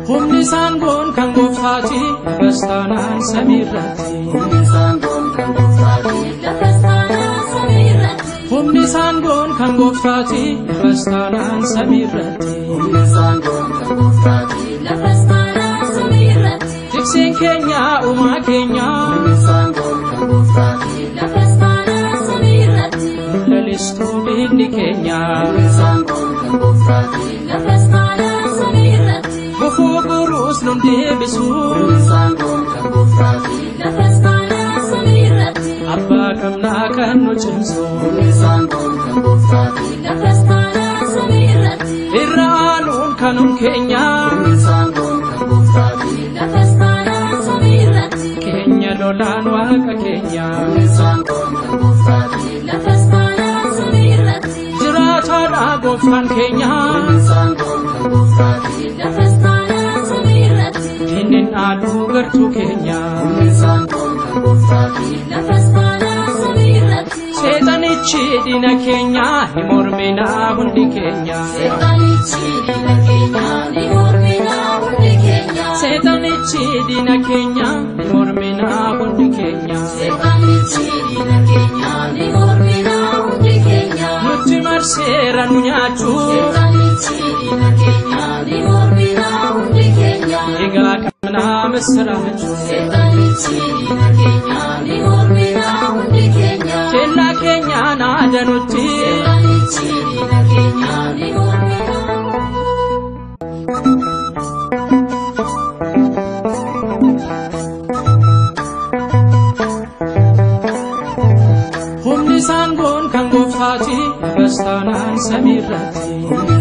Humni saangoon kan gooftaati lafas taanaan samiirratti. Humni saangoon kan gooftaati lafas taanaan samiirratti. Humni saangoon kan gooftaati lafas taanaan samiirratti. Humni saangoon kan gooftaati lafas taanaan samiirratti. Tikseen keenya uumaa keenya. Humni saangoon kan gooftaati lafas taanaan samiirratti. Lalistuu diinni keenya. Humni saangoon kan gooftaati lafas taanaan samiirratti. Gufuu boruus nun deebisu. Humni saangoon kan gooftaati lafas taanaan samiirratti. Abbaa qabnaa kan nu cimsu. Humni saangoon kan gooftaati lafas taanaan samiirratti. Irra aanuun kanum keenya. Humni saangoon kan gooftaati lafas taanaan samiirratti. Keenya lolaan waaqa keenya. Humni saangoon kan gooftaati lafas taanaan samiirratti. Jiraataadha gooftaan keenya. Humni saangoon kan gooftaati lafas taanaan samiirratti. Diinni dhaaluu gartuu keenya. Humni saangoon kan gooftaati lafas taanaan samiirratti. Seexanichi diina keenya ni morminaa hundi keenya. Seexanichi diina keenya ni morminaa hundi keenya. Seexanichi diina keenya ni morminaa hundi keenya. Seexanichi diina keenya ni morminaa hundi keenya. Nutti marseera nu nyaachuu. Seexanichi diina keenya ni morminaa hundi keenya. Egaa qabnaa misiraachuu. Seexanichi diina keenya ni morminaa hundi keenya. Kellaa keenya naadanutti. Seexanichi diina keenya ni morminaa. Humni saangoon kan gooftaati lafas taanaan samiirratti. Humni